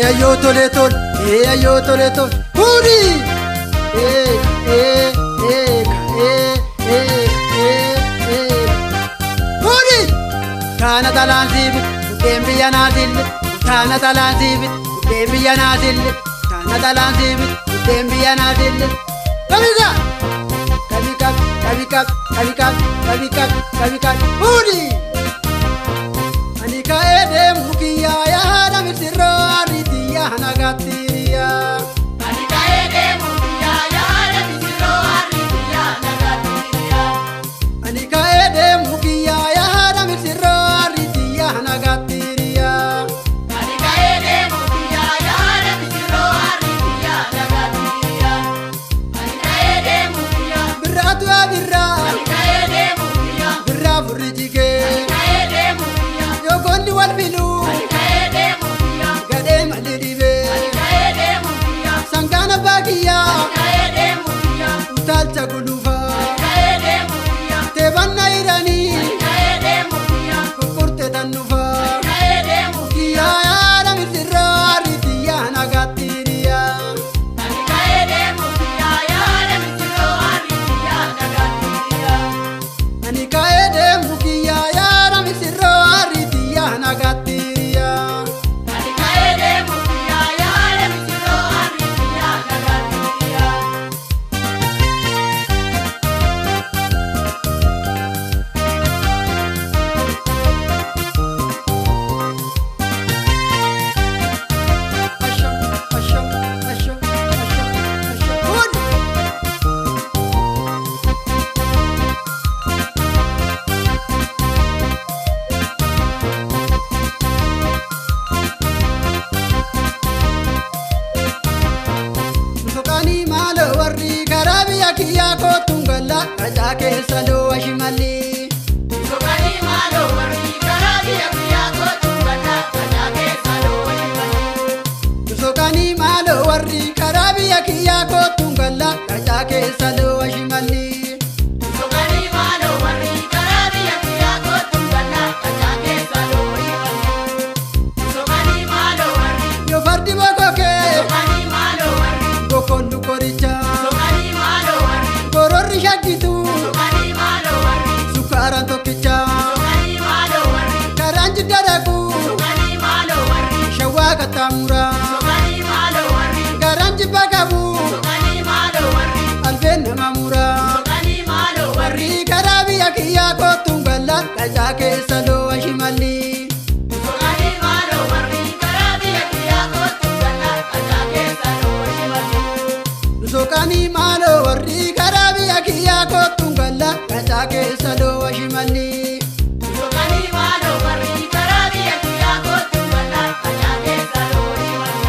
Eeyyoo tole tole eeyyoo tole tole fuudhi ee ee ee ee ee ee ee fuudhi taana talaan siibit buddeen biyya naasille taana talaan siibit buddeen biyya naasille taana talaan siibit buddeen biyya naasille kabisa kabi kabi kabi kabi kabi kabi kabi kabi kabi kabi fuudhi. Ani ka'ee deemu kiyyaa yaada misirroo ariitiyyaa nagaattiiriyaa. Ani ka'ee deemu kiyyaa yaada misirroo ariitiyyaa nagaattiiriyaa. Ani ka'ee deemu kiyyaa yaada misirroo ariitiyyaa nagaattiiriyaa. Ani ka'ee deemu kiyyaa yaada misirroo ariitiyyaa nagaattiiriyaa. Ani ka'ee deemu kiyyaa. Birraatu yaa birraa. Ani ka'ee deemu kiyyaa. Birraa furri jigee. Ani ka'ee deemu kiyyaa. Yookonni wal filuu. Ani ka'ee deemu kiyyaa. Gadhee malli dhibee. Ani ka'ee deemu kiyyaa. Sangaan abbaa kiyyaa. Ani ka'ee deemu kiyyaa. Utaalcha gulufaa. Ani ka'ee deemu kiyyaa. Teebanna hidhanii. Ani ka'ee deemu kiyyaa. Kurkurte tannufaa. Ani ka'ee deemu kiyyaa. Kiyyaa yaada misirroo ariitiyyaa nagaattiiriyaa. Ani ka'ee deemu kiyyaa yaada misirroo ariitiyyaa nagaattiiriyaa. Ani ka'ee deemu kiyyaa yaada misirroo ariitiyyaa nagaattiiriyaa. Ani ka'ee deemu kiyyaa yaada misirroo ariitiyyaa nagaattiiriyaa. Asham asham asham asham asham. Fuudhi. Soqanii maaloo warri karaa biyya kiyyaa kootuun galla qacaa keessa loo shimalli. Soqanii maaloo warri karaa biyya kiyyaa kootuun galla qacaa keessa loo shimalli. Soqanii maaloo warri karaa biyya kiyyaa kootuun galla qacaa keessa loo shimalli. Soqanii maaloo warri karaa biyya kiyyaa kootuun galla qacaa keessa loo shimalli. Soqanii maaloo warri. Yoo fardi bokkokee Soqanii maaloo warri. bokkollu qoricha Soqanii maaloo warri. gororri shaggitu Soqanii maaloo warri. sukkaaraan tokkicha Soqanii maaloo warri. karaan jidda dhaqu Soqanii maaloo warri. shawwaa qaxxaamuraa Soqanii maaloo warri. garaan jibba qabu Soqanii maaloo warri. albeen nama muraa Soqanii maaloo warri. warri karaa biyya kiyyaa kootuun galla qacaa keessa loo shimalli. Soqanii maaloo warri. Karaa biyya kiyyaa kootuun galla qacaa keessa loo shimalli. Soqanii maaloo warri karaa biyya kiyyaa kootuun galla qacaa keessa loo shimalli. Soqanii maaloo warri. Karaa biyya kiyyaa kootuun galla qacaa keessa loo shimalli.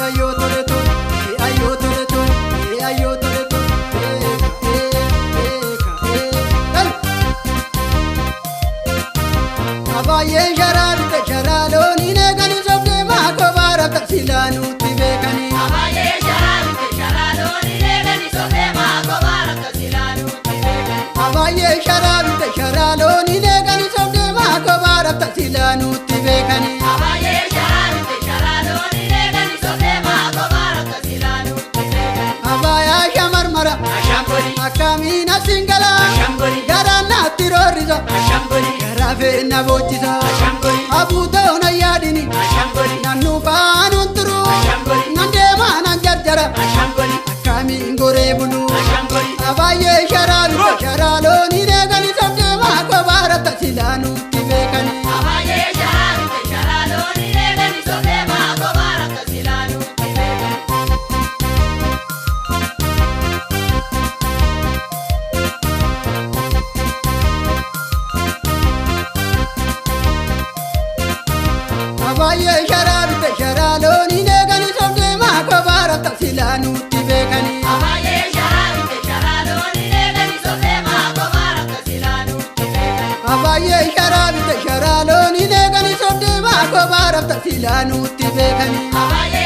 Ayyoo tole tole ayyoo tole tole ayyoo tole tole ee ee ee ee. Abaayyeen sharaa bite sharaa looniin eeganii sobdee maakoo baara silaa nutti beekanii. Abaayee sharaa bite sharaa loonii eeganii sobdee maakoo baara silaa nutti beekanii. Abaayyeen sharaa bite sharaa looniin eeganii sobdee maakoo baara silaa nutti beekanii. Abaayee sharaa bite sharaa loonii eeganii sobdee maakoo baara silaa nutti beekanii. Abaayaa shamarmara Ashamboli akkamiin asiin gala Ashamboli garaan naatti roorrisa Ashamboli garaa fe'ina boochisa Ashamboli abuutoo na yaadini Ashamboli nan dhufaanuun turu Ashamboli nan deemaa nan jarjara Ashamboli akkamiin goree bulu Ashamboli Abaayyee sharaa bite sharaa loonii eeganii sobdee maakoo baara silaa nutti beekanii. Abaayee sharaa bite sharaa loonii eeganii sobdee maakoo baara silaa nutti beekanii. Abaayyee sharaa bite sharaa loonii eeganii sobdee maakoo baara silaa nutti beekanii. Abaayee sharaa bite sharaa loonii eeganii sobdee maakoo baara silaa nutti beekanii. Abaayyee sharaa bite sharaa loonii eeganii. Silaa nutti beekanii.